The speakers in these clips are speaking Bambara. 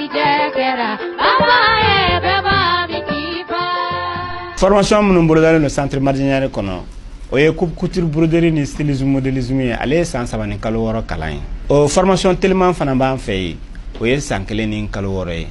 garijɛ kɛra baba ye bɛɛ b'a min k'i fa. Formation minnu bolodalen don centre Madidié Niaré kɔnɔ, o ye coupe couture, broderie ni stylisme, modélisme ye. Ale ye san 3 ni kalo 6 kalan ye. O formation teliman fana b'an fɛ yen, o ye san 1 ni kalo 6 ye.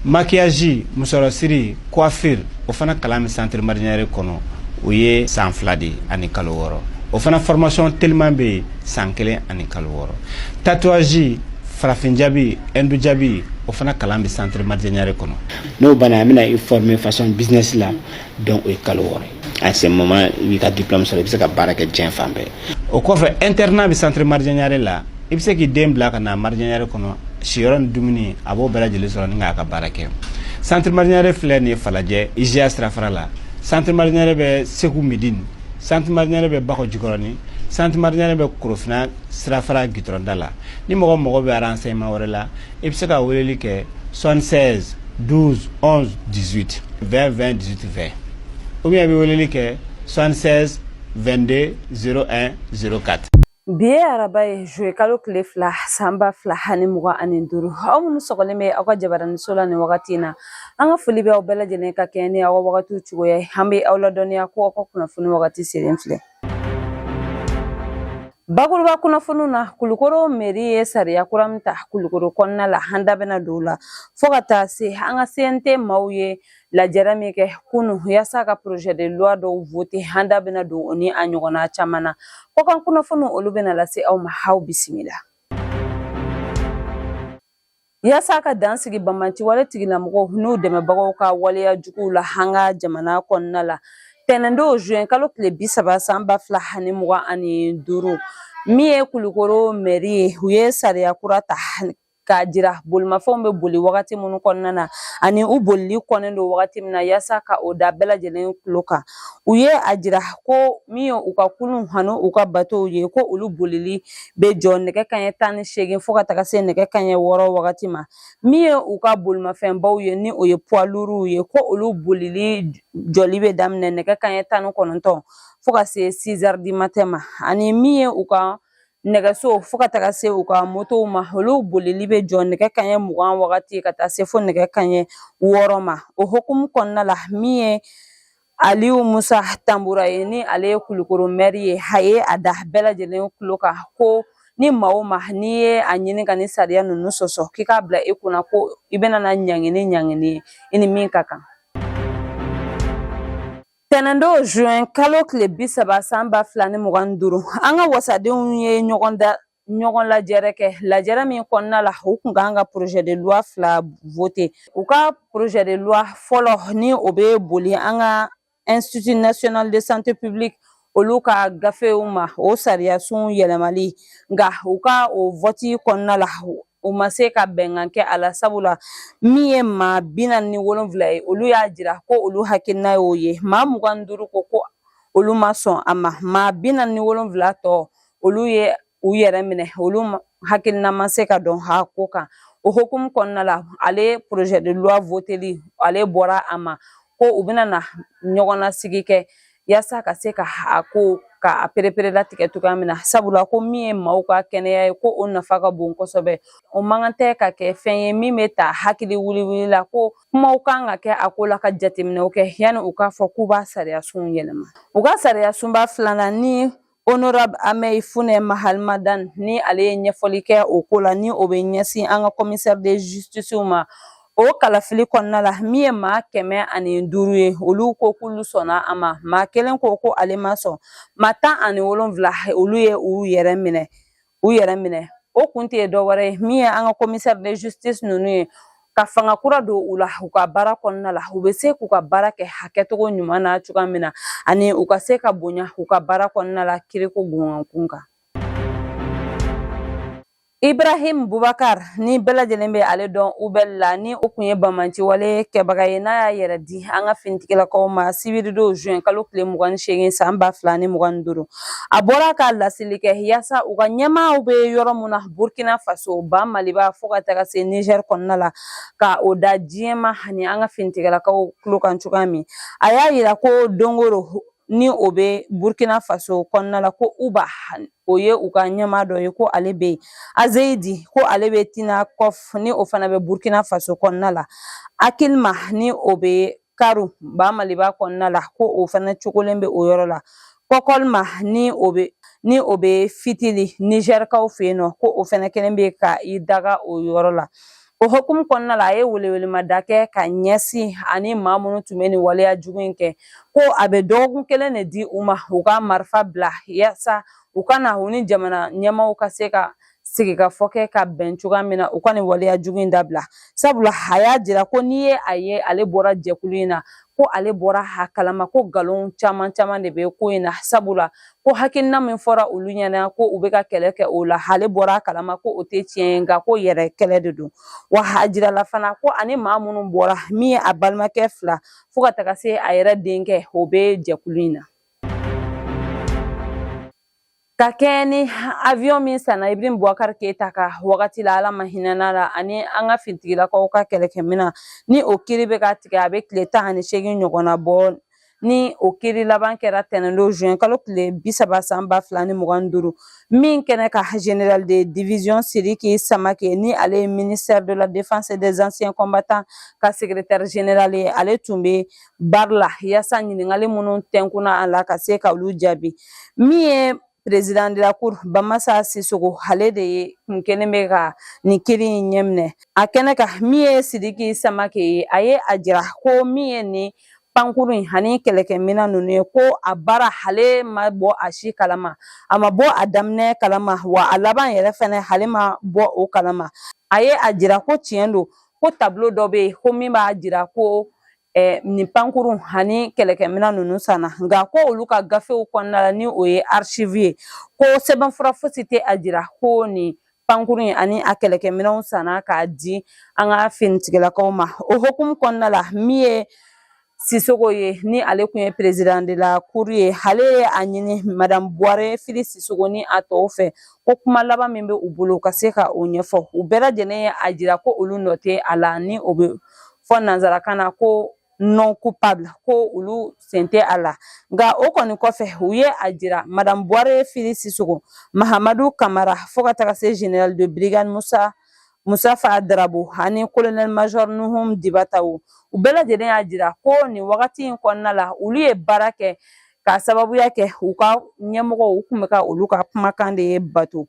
Maquillage, musɔrɔsiri, coiffure, o fana kalan bɛ centre Madidié Niaré kɔnɔ, o ye san 2 de ani kalo 6. O fana formation teliman bɛ yen, san 1 ani kalo 6. Tatouage, farafin jabi, hindu jabi, o fana kalan bɛ centre Madidié Niaré kɔnɔ. N'o banna, an bɛna i former façon business la. Donc o ye kalo 6 ye. À ce moment, i b'i ka diplôme sɔrɔ, i bɛ se ka baara kɛ diɲɛ fan bɛɛ. O kɔfɛ, internat bɛ centre Madidié Niaré la. I bɛ se k'i den bila ka na Madidié Niaré kɔnɔ, siyɔrɔ ni dumuni, a b'o bɛɛ lajɛlen sɔrɔ ni k'a ka baara kɛ. Centre Madidié Niaré filɛ nin ye Falajɛ, IGA sirafara la. Centre Madidié Niaré bɛ Segu Midine, centre Madidié Niaré bɛ Bakɔ Jikɔrɔni, centre Madidié Niaré bɛ Korofina sirafara gitɔrɔnda la. Ni mɔgɔ mago bɛ renseignement wɛrɛ la, i bɛ se ka weleli kɛ 76 12 11 18 20 20 18 20, ou bien i bɛ weleli kɛ 76 22 01 04. Bi ye araba ye, juye kalo tile 2, san 2025. Aw minnu sɔgɔlen bɛ aw ka jabaraniso la nin wagati in na, an ka foli bɛ aw bɛɛ lajɛlen ka kɛɲɛ ni aw ka wagatiw cogoya ye. An bɛ aw ladɔnniya ko aw ka kunnafoni wagati selen filɛ. Bakuruba kunnafoniw na, Kulukoro mairie ye sariya kura min ta Kulukoro kɔnɔna la, an da bɛna don o la, fo ka taa se an ka CNT maaw ye lajɛrɛ min kɛ kunu yaasa ka projet de loi dɔw voter, an da bɛna don o ni a ɲɔgɔnna caman na. Kɔkan kunnafoniw, olu bɛna lase aw ma. Aw bisimila. Yaasa ka dan sigi banbanci wale tigilamɔgɔw n'u dɛmɛbagaw ka waleya juguw la an ka jamana kɔnɔna la, tɛnɛndon juin kalo tile 30, san 2025, min ye Kulukoro mairie ye, u ye sariya kura ta k'a jira bolimafɛnw bɛ boli wagati minnu kɔnɔna na ani u bolili kɔnnen don wagati min na, yaasa ka o da bɛɛ lajɛlen tulo kan. U ye a jira ko min ye u ka kulun ani u ka batow ye, ko olu bolili bɛ jɔ nɛgɛ kanɲɛ 18 fo ka taga se nɛgɛ kanɲɛ 6 wagati ma. Min ye u ka bolimafɛnbaw ye, ni o ye poids lourds ye, ko olu bolili jɔli bɛ daminɛ nɛgɛ kanɲɛ 19 fo ka se 6 heures du matin ma. Ani min ye u ka nɛgɛso fo ka taga se u ka motow ma, olu bolili bɛ jɔ nɛgɛ kanɲɛ 20 wagati ka taa se fo nɛgɛ kanɲɛ 6 ma. O hukumu kɔnɔna la, min ye Aliyu Musa Tanbura ye, ni ale ye Kulukoro mɛri ye, a ye a da bɛɛ lajɛlen tulo kan ko ni maa o maa n'i ye a ɲini ka ni sariya ninnu sɔsɔ, k'i k'a bila i kunna ko i bɛna na ɲangi ni ɲangini ye i ni min ka kan. Tɛnɛndon juin kalo tile 30, san 2025, an ka wasadenw ye ɲɔgɔn da ɲɔgɔn lajɛrɛ kɛ, lajɛrɛ min kɔnɔna la u kun kan ka projet de loi fila voter. U ka projet de loi fɔlɔ, ni o bɛ boli an ka Institut national de santé publique olu ka gafew ma, o sariya sun yɛlɛmali. Nka u ka o vote kɔnɔna la, u ma se ka bɛnkan kɛ a la, sabula min ye maa 47 ye, olu y'a jira ko olu hakilina y'o ye. Maa 25 ko ko olu ma sɔn a ma. Maa 47 tɔ, olu ye u yɛrɛ minɛ, olu hakilina ma se ka dɔn a ko kan. O hukumu kɔnɔna la, ale projet de loi voteli, ale bɔra a ma ko u bɛna na ɲɔgɔnnasigi kɛ yaasa ka se ka a ko ka a perepere latigɛ cogoya min na, sabula ko min ye maaw ka kɛnɛya ye, ko o nafa ka bon kosɛbɛ. O man kan tɛ ka kɛ fɛn ye min bɛ ta hakili wuli la, ko kumaw kan ka kɛ a ko la ka jateminɛw kɛ yanni u k'a fɔ k'u b'a sariya sun yɛlɛma. U ka sariya sunba filanan, ni honorable Amey Funɛ Mahalimadan, ni ale ye ɲɛfɔli kɛ o ko la, ni o bɛ ɲɛsin an ka commissaire de justice ma, o kalafili kɔnɔna la, min ye maa 105 ye, olu ko k'olu sɔnna a ma. Maa kelen ko ko ale ma sɔn. Maa 17, olu ye u yɛrɛ minɛ. O kun tɛ dɔ wɛrɛ ye, min ye an ka commissaire de justice ninnu ye, ka fanga kura don u la u ka baara kɔnɔna la, u bɛ se k'u ka baara kɛ hakɛcogo ɲuman na cogoya min na, ani u ka se ka bonya u ka baara kɔnɔna la kiriko kun kan. Ibrahim Bubakar, ni bɛɛ lajɛlen bɛ ale dɔn Ubɛl la, ni o kun ye banbanci wale kɛbaga ye, n'a y'a yɛrɛ di an ka finitigilakaw ma sibiridon juin kalo tile 28, san 2025, a bɔra ka laseli kɛ yaasa u ka ɲɛmaaw bɛ yɔrɔ min na Burkina Faso, ba Maliba, fo ka taga se Niger kɔnɔna la, ka o da diɲɛ ma ani an ka finitigilakaw tulo kan cogoya min. A y'a yira ko dongoro ni o bɛ Burkina Faso kɔnɔna la, ko Uba, o ye u ka ɲɛmaa dɔ ye, ko ale bɛ yen. Azeyidi, ko ale bɛ Tinakɔf, ni o fana bɛ Burkina Faso kɔnɔna la. Akilima, ni o bɛ Karu ba Maliba kɔnɔna la, ko o fana cogolen bɛ o yɔrɔ la. Kɔkɔlima, ni o bɛ Fitili Nizɛrikaw fɛ yen nɔ, ko o fana kelen bɛ ka i daga o yɔrɔ la. O hukumu kɔnɔna la, a ye welewelemada kɛ ka ɲɛsin ani maa minnu tun bɛ nin waleya jugu in kɛ, ko a bɛ dɔgɔkun kelen de di u ma, u ka marifa bila, yaasa u ka na u ni jamana ɲɛmaaw ka se ka sigikafɔ kɛ ka bɛn cogoya min na, u ka nin waleya jugu in dabila. Sabula a y'a jira ko n'i ye a ye ale bɔra jɛkulu in na, ko ale bɔra a kalama ko nkalon caman caman de bɛ ko in na. Sabula ko hakilina min fɔra olu ɲɛna ko u bɛ ka kɛlɛ kɛ o la, ale bɔra a kalama ko o tɛ tiɲɛ ye, nka ko yɛrɛ kɛlɛ de don. Wa a jirala fana ko ani maa minnu bɔra, min ye a balimakɛ fila fo ka taga se a yɛrɛ denkɛ, o bɛ jɛkulu in na. Ka kɛɲɛ ni avion min sanna Ibrahim Boubacar Keita ka wagati la, Ala ma hinɛna la, ani an ka finitigilakaw ka kɛlɛkɛminɛn, ni o kiri bɛ ka tigɛ, a bɛ tile 18 ɲɔgɔnna bɔ. Ni o kiri laban kɛra tɛnɛndon juin kalo tile 30 san 2025, min kɛnɛ ka général de division Sidiki Samake, ni ale ye ministère de la Défense et des Anciens Combattants ka secrétaire général ye, ale tun bɛ baara la yaasa ɲininkali minnu tɛnkunna a la, ka se ka olu jaabi. Min ye président de la cour Bamasa Sisoko, ale de ye kun kelen bɛ ka nin kiri in ɲɛminɛ a kɛnɛ kan. Min ye Sidiki Samake ye, a ye a jira ko min ye nin pankuru in ani kɛlɛkɛminɛn ninnu ye, ko a baara, ale ma bɔ a si kalama, a ma bɔ a daminɛ kalama, wa a laban yɛrɛ fɛnɛ, ale ma bɔ o kalama. A ye a jira ko tiɲɛ don, ko tableau dɔ bɛ yen ko min b'a jira ko nin pankurun ani kɛlɛkɛminɛn ninnu sanna, nka ko olu ka gafew kɔnɔna la, ni o ye archive ye, ko sɛbɛnfura fosi tɛ a jira ko nin pankurun in ani a kɛlɛkɛminɛnw sanna k'a di an ka finitigilakaw ma. O hukumu kɔnɔna la, min ye Sisoko ye, ni ale tun ye président de la cour ye, ale ye a ɲini madame Buware Fili Sisoko ni a tɔw fɛ ko kuma laban min bɛ u bolo, ka se ka o ɲɛfɔ. U bɛɛ lajɛlen ye a jira ko olu nɔ tɛ a la, ni o bɛ fɔ nanzarakan na ko non coupable, ko olu sen tɛ a la. Nka o kɔni kɔfɛ, u ye a jira madame Buware Fili Sisoko, Mahamadu Kamara, fo ka taga se général de brigade Musa Musafa Darabo ani colonel major Nuhum Dibataw, u bɛɛ lajɛlen y'a jira ko nin wagati in kɔnɔna la, olu ye baara kɛ k'a sababuya kɛ u ka ɲɛmɔgɔw, u tun bɛ ka olu ka kumakan de ye bato,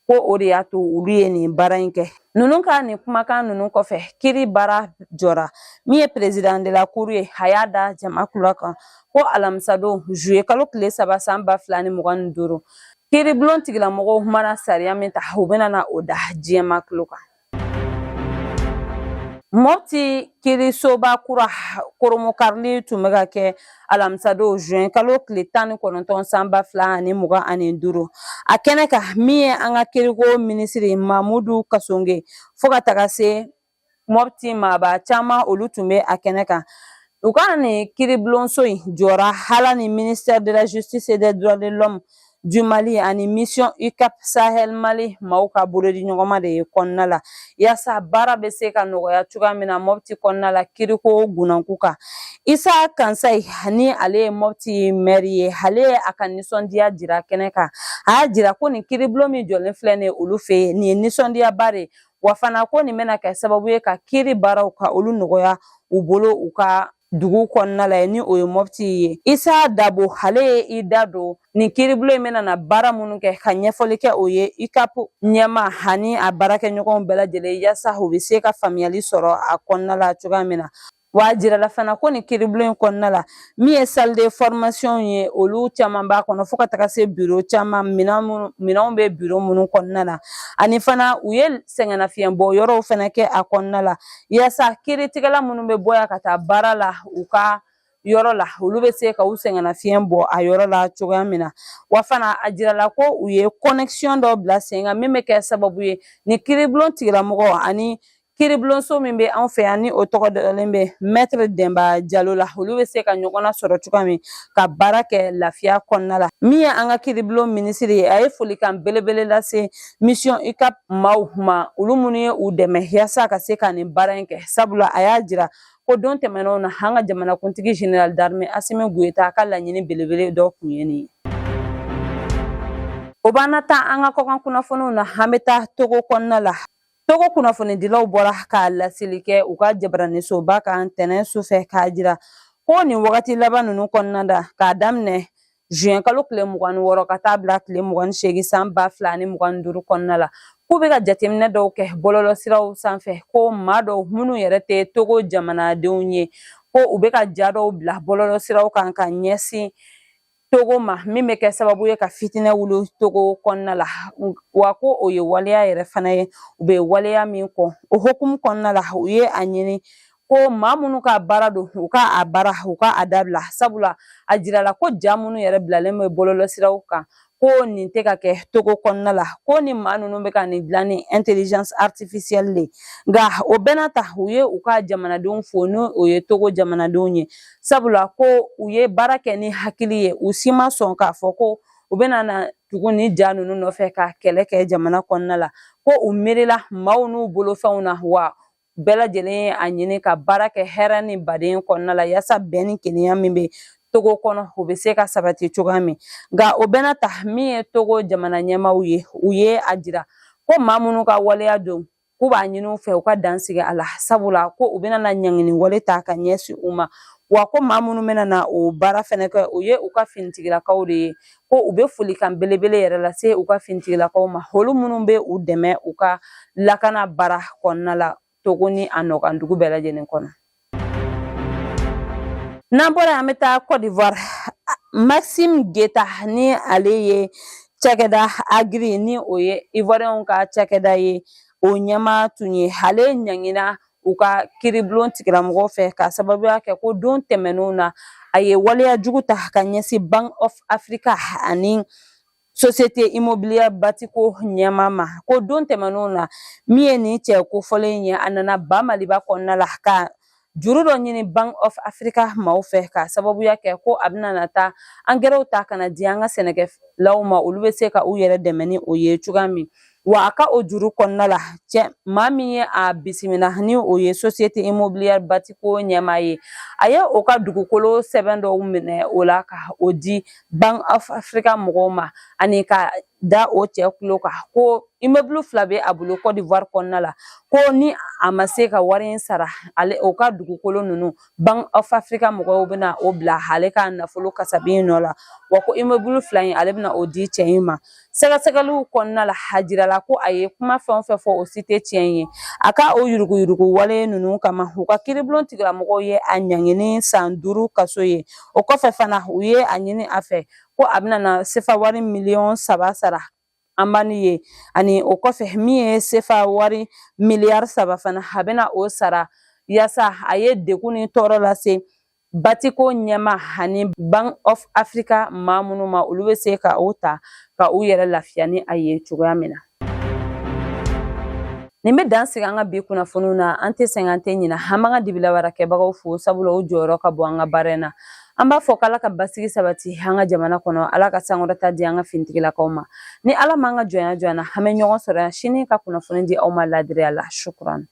ko o de y'a to olu ye nin baara in kɛ. Ninnu ka nin kumakan ninnu kɔfɛ, kiri baara jɔra. Min ye président de la cour ye, a y'a da jama kula kan ko alamisadon juillet kalo tile 3 san 2025, kiiribulon tigilamɔgɔw mana sariya min ta, u bɛna na o da diɲɛma tulo kan. Mɔpti kiirisoba kura koromokarili tun bɛ ka kɛ alamisadon juin kalo tile 19 san 2025. A kɛnɛ kan, min ye an ka kiriko minisiri Mamudu Kasonge, fo ka taga se Mɔpti maaba caman, olu tun bɛ a kɛnɛ kan. U ka nin kiiribulonso in jɔra hala ni ministère de la Justice et des Droits de l'Homme du Mali ani mission UCAP Sahel Mali maaw ka bolodi ɲɔgɔnma de ye kɔnɔna la, yaasa baara bɛ se ka nɔgɔya cogoya min na Mɔpti kɔnɔna la, kiriko gunnanku kan. Isa Kansayi, ni ale ye Mɔpti maire ye, ale ye a ka nisɔndiya jira kɛnɛ kan. A y'a jira ko nin kiiribulon min jɔlen filɛ nin ye olu fɛ yen, nin ye nisɔndiyaba de ye, wa fana ko nin bɛna kɛ sababu ye ka kiiri baaraw ka olu nɔgɔya u bolo u ka dugu kɔnɔna la, ni o ye Mɔpti ye. Isa Dabo, ale ye i da don nin kiiribulon in bɛna na baara minnu kɛ, ka ɲɛfɔli kɛ o ye UCAP ɲɛma ani a baarakɛɲɔgɔnw bɛɛ lajɛlen, yaasa u bɛ se ka faamuyali sɔrɔ a kɔnɔna la cogoya min na. Wa a jirala fana ko nin kiiribulon in kɔnɔna la, min ye salle de formation ye, olu caman b'a kɔnɔ, fo ka taga se bureau caman, minɛnw bɛ bureau minnu kɔnɔna na, ani fana u ye sɛgɛnnafiɲɛbɔ yɔrɔw fana kɛ a kɔnɔna la, yaasa kiiritigɛla minnu bɛ bɔ yan ka taa baara la u ka yɔrɔ la, olu bɛ se ka u sɛgɛnnafiɲɛ bɔ a yɔrɔ la cogoya min na. Wa fana a jirala ko u ye connexion dɔ bila sen kan, min bɛ kɛ sababu ye ni kiiribulon tigilamɔgɔ ani Kiiribulonso min bɛ anw fɛ yan ni o tɔgɔ dalen bɛ Maître Dɛnba Jalo la, olu bɛ se ka ɲɔgɔn nasɔrɔ cogoya min ka baara kɛ lafiya kɔnɔna la. Min ye an ka kiiribulon minisiri ye, a ye folikan belebele lase mission UCAP maaw ma, olu minnu ye u dɛmɛ yaasa ka se ka nin baara in kɛ, sabula a y'a jira ko don tɛmɛnenw na, an ka jamanakuntigi général d'armée Asimi Goyita ka laɲini belebele dɔ kun ye nin ye. O b'an na taa an ka kɔkan kunnafoniw na. An bɛ taa Togo kɔnɔna la. Togo kunnafonidilaw bɔra ka laseli kɛ u ka jabaranisoba kan tɛnɛn sufɛ k'a jira ko nin wagati laban ninnu kɔnɔna la, k'a daminɛ juin kalo tile 26 ka taa bila tile 28 san 2025 kɔnɔna la, k'u bɛ ka jateminɛ dɔw kɛ bɔlɔlɔsiraw sanfɛ, ko maa dɔw minnu yɛrɛ tɛ Togo jamanadenw ye, ko u bɛ ka ja dɔw bila bɔlɔlɔsiraw kan ka ɲɛsin Togo ma, min bɛ kɛ sababu ye ka fitinɛ wuli Togo kɔnɔna la, wa ko o ye waleya yɛrɛ fana ye, u bɛ waleya min kɔn. O hukumu kɔnɔna la, u ye a ɲini ko maa minnu ka baara don, u ka a baara, u ka a dabila, sabula a jirala ko ja minnu yɛrɛ bilalen bɛ bɔlɔlɔsiraw kan, ko nin tɛ ka kɛ Togo kɔnɔna la, ko ni maa ninnu bɛ ka nin dilan ni intelligence artificielle de. Nka o bɛɛ n'a ta, u ye u ka jamanadenw fo, ni o ye Togo jamanadenw ye, sabula ko u ye baara kɛ ni hakili ye, u si ma sɔn k'a fɔ ko u bɛna na tugu ni ja ninnu nɔfɛ ka kɛlɛ kɛ jamana kɔnɔna la, ko u miirila maaw n'u bolofɛnw na, wa bɛɛ lajɛlen ye a ɲini ka baara kɛ hɛrɛ ni baden kɔnɔna la, yaasa bɛn ni kelenya min bɛ Togo kɔnɔ, o bɛ se ka sabati cogoya min. Nka o bɛɛ n'a ta, min ye Togo jamana ɲɛmaaw ye, u ye a jira ko maa minnu ka waleya don, k'u b'a ɲini u fɛ u ka dan sigi a la, sabula ko u bɛna na ɲangini wale ta ka ɲɛsin u ma, wa ko maa minnu bɛna na o baara fɛnɛ kɛ, o ye u ka finitigilakaw de ye, ko u bɛ folikan belebele yɛrɛ lase u ka finitigilakaw ma, olu minnu bɛ u dɛmɛ u ka lakana baara kɔnɔna la Togo ni a nɔkan dugu bɛɛ lajɛlen kɔnɔ. N'an bɔra, an bɛ taa Côte d'Ivoire. Maxime Guetta, ni ale ye cakɛda Agri, ni o ye Ivoiriyɛnw ka cakɛda ye, o ɲɛmaa tun ye, ale ɲangina u ka kiiribulon tigilamɔgɔw fɛ ka sababuya kɛ ko don tɛmɛnenw na, a ye waleya jugu ta ka ɲɛsin Bank of Africa ani Société Immobilière Batiko ɲɛmaa ma. Ko don tɛmɛnenw na, min ye nin cɛ kofɔlen ye, a nana ba Maliba kɔnɔna la ka juru dɔ ɲini Bank of Africa maaw fɛ, ka sababuya kɛ ko a bɛna na taa angɛrɛw ta ka na di an ka sɛnɛkɛlaw ma, olu bɛ se ka u yɛrɛ dɛmɛ ni o ye cogoya min. Wa a ka o juru kɔnɔna la, cɛ maa min ye a bisimila, ni o ye Société Immobilière Batiko ɲɛmaa ye, a ye o ka dugukolo sɛbɛn dɔw minɛ o la ka o di Bank of Africa mɔgɔw ma, ani ka da o cɛ tulo kan ko immeuble fila bɛ a bolo Côte d'Ivoire kɔnɔna la, ko ni a ma se ka wari in sara, ale o ka dugukolo ninnu, Bank of Africa mɔgɔw bɛna o bila ale ka nafolo kasabi nɔ la, wa ko immeuble fila in, ale bɛna o di cɛ in ma. Sɛgɛsɛgɛliw kɔnɔna la, a jirala ko a ye kuma fɛn o fɛn fɔ, o si tɛ tiɲɛ ye. A ka o yuruguyurugu wale ninnu kama, u ka kiiribulon tigilamɔgɔw ye a ɲangi ni san 5 kaso ye. O kɔfɛ fana, u ye a ɲini a fɛ ko a bɛna na sefa wari miliyɔn 3 sara amande ye, ani o kɔfɛ, min ye sefa wari miliyari 3 fana, a bɛna o sara, yaasa a ye degun ni tɔɔrɔ lase Batiko ɲɛmaa ani Bank of Africa maa minnu ma, olu bɛ se ka o ta ka u yɛrɛ lafiya ni a ye cogoya min na. Nin bɛ dan sigi an ka bi kunnafoniw na. An tɛ sɛgɛn, an tɛ ɲina. An b'an ka dibilawarakɛbagaw fo, sabula u jɔyɔrɔ ka bon an ka baara in na. An b'a fɔ k'Ala ka basigi sabati an ka jamana kɔnɔ, Ala ka sankɔrɔta di an ka finitigilakaw ma. Ni Ala m'an ka jɔnya jɔ an na, an bɛ ɲɔgɔn sɔrɔ yan sini ka kunnafoni di aw ma laadiriya la. Shukran.